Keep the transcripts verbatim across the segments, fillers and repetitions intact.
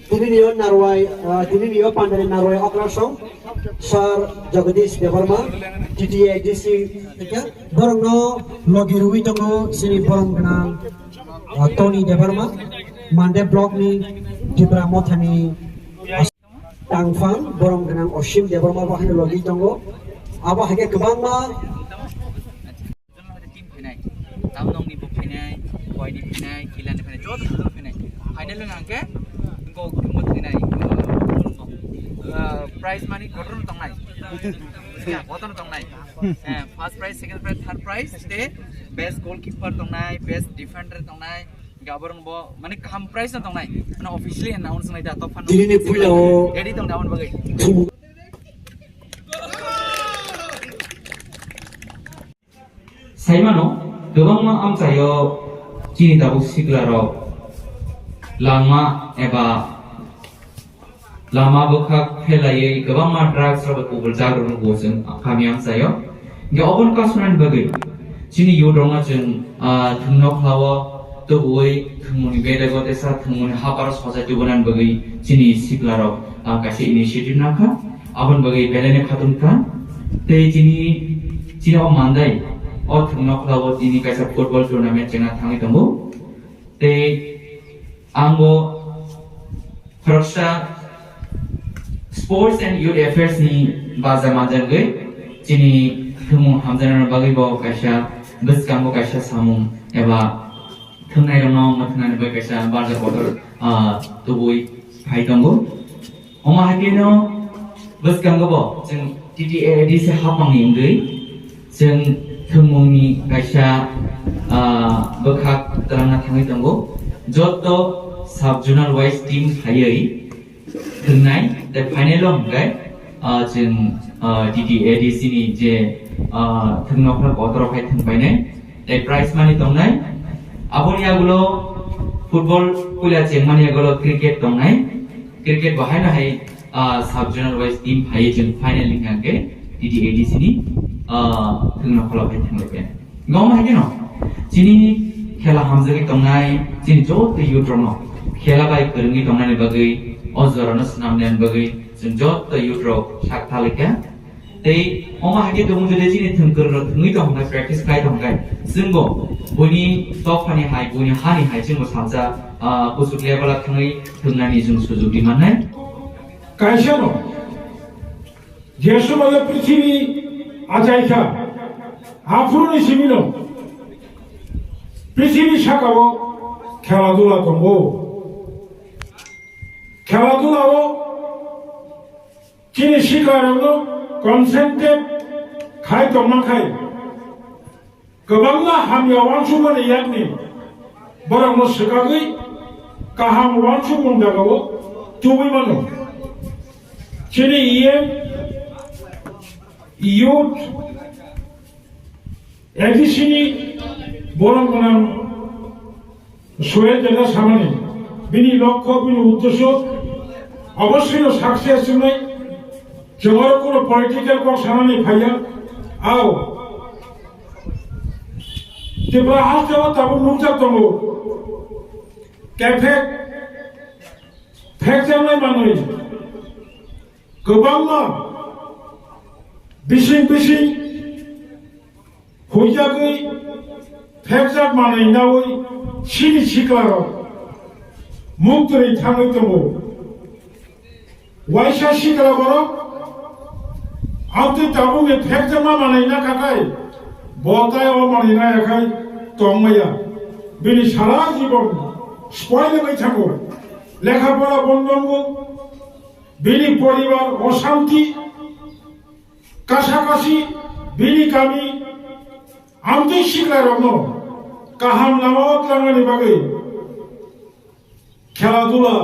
Tini ni yo narwai, ah, tini ni yo pandari narwai okrasong, Sir Jagadish Debbarma, T T A D C, borokno logi rwi tongo sini borom gwnang, ah, Tony Debbarma, Mande Block ni Tipra Motha ni Tangphang, borom gwnang Osim Debbarma bo haino logi tongo. Abo haikhe kwbangma. Jono hwnkhe team phainai, Tamdong ni bo phainai, Koi ni phainai, Kila ni phainai, joto joto phainai. Final wngkha hwnkhe, wngkha, wngkha thwinai, uh, prize money kotor no tongnai. Wngkha, kotor no tongnai. Eh, first prize, second prize, third prize, tei best goalkeeper tongnai, best defender tongnai. Gaborong bo mane kaham prize no tongnai. Mane officially announce nai da to fan. Tini ni puila o. Ready tong da on bagai. Saimano kwbangma amchaio chini tabuk sikla rok langma eba lama bwkhak phelaiwi kwbangma drugs rok bai kubul jak rwno bo chwng kami amchaio. Hwnkhe oboni kasunani bagwi chini youth rokno chwng, ah, thwngno khlao, tubui thwngmungni bedego tesa thwngmungni haparo sochai tubunani bagwi chini sikla rok, ah, kaisa initiative nakha, aboni bagwi belai no khatungkha. Tei chini, chini o mandai o thwngno khlao tini kaisa football tournament chengna thangwi tongo. Tei ang bo khoroksa Sports and Youth Affairs ni baja manjagwi chini thwngmung hamjaknani bagwi bo kaisa bwskango kaisa samung eba thwngnairokno mwthwngnani bagwi kaisa barja kotor, ah, tubui phai tongo. Omo hai kheno bwskango bo chwng T T A D C hapangni wngwi chwng thwngmungni kaisa, ah, bwkhak twlangna thangwi tongo. Jotto sub zonal wise team phaiwi thwngnai, tei final o hwnkhe, ah, chwng, ah, T T A D C ni je, ah, thwngnokhla kotor khai thwngpainai. Tei prize money tongnai. Aboni yagulo football puila chengmani yagulo cricket tongnai. Cricket bo haino hai, ah, sub zonal wise team phaiwi chwng final ni hwnkhe T T A D C ni, ah, thwngno khwlaiwi thanglaikha. Gom hai kheno chini khela hamjagwi tongnai chini joto youth rokno khela bai kwrwngwi tongnani bagwi o jorano swnamnani bagwi chwng joto youth rok sak thalaikha. Tei omo hai khe tongo, jodi chini thwngkwrwng rok thwngwi tong khe, practice khlai tong khe, chwngbo buini dophani hai, buini hani hai chwngbo salsa, ah, kuchuk level o thangwi thwngnani chwng sujuk di mannai. Kaisa no, je somoio prithibi achai kha, aphuru ni simi no prithibi saka o khela dula tongo. Khela dula o Chini siklarokno concentrate khai tongma khai kwbangma hamya uansukmani yakni borokno swkagwi kaham uansukmung jagao tubui mano. Chini E M, youth, A D C ni borok gwnang Suel Deda samani, bini lokho, bini uddesyo obossoi no success wngnai. Chwng oro kuno political kok sanani phaiya. Ao Tripura haste o tabuk nukjak tongo. Kephek phekjaknai manwi kwbangma bising bising huijagwi phekjak manwi naui chini siklarok muktrwi thangwi tongo. Waisa sikla borok amtwi tabukni phekjakma manwi nakhakhai bo tai o manwi nayakhai tongmaya. Bini sara jibon spoil wngwi thango. Lekha pora bondo wngo. Bini poribar oshanti, kasa kasi, bini kami, amtwi siklarokno kaham lamao tlangnani bagwi khela dula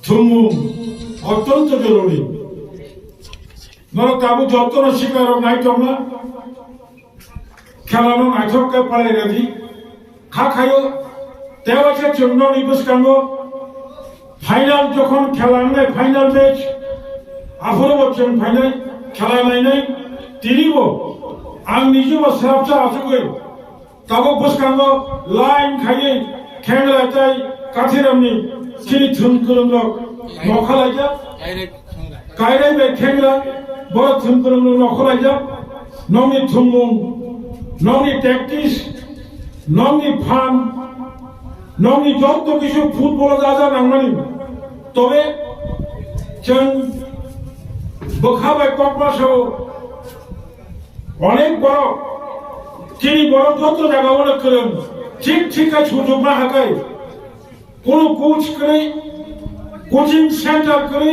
thwngmung ottonto jorori. Norok tabuk jottono siklarok nai tongna. Khelano naithok khe palai rwdi. Kha khaio, tei waisa chwng nokni bwskango final jokhon khela wngnai, final match, aphuru bo chwng phainai, khela nainai, tini bo ang niji bo srapsa achugwi Tabuk bwskango line khaiwi Khengra tei Kathiramni chini thwng kwrwngrok nokha laijak. Kairai bai Khengra borok thwng kwrwngrok nokha laijak. Nokni thwngmung, nokni tactics, nokni phan, nokni joto kisu football o ja ja nangmani. Tobe chwng bwkha bai kokma sao. Onek borok, chini borok joto jagao no kwrwng, thik thik khe sujukma hakai. Kunu coach kwrwi, coaching center kwrwi,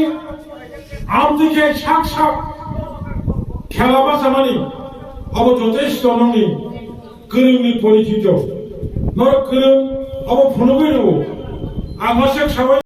amtwi khe sak sak khela bachamani, abo jotesto nokni kwrwngni porichito. Norok kwrwng abo phunugwi rwo. Ang hasek sabai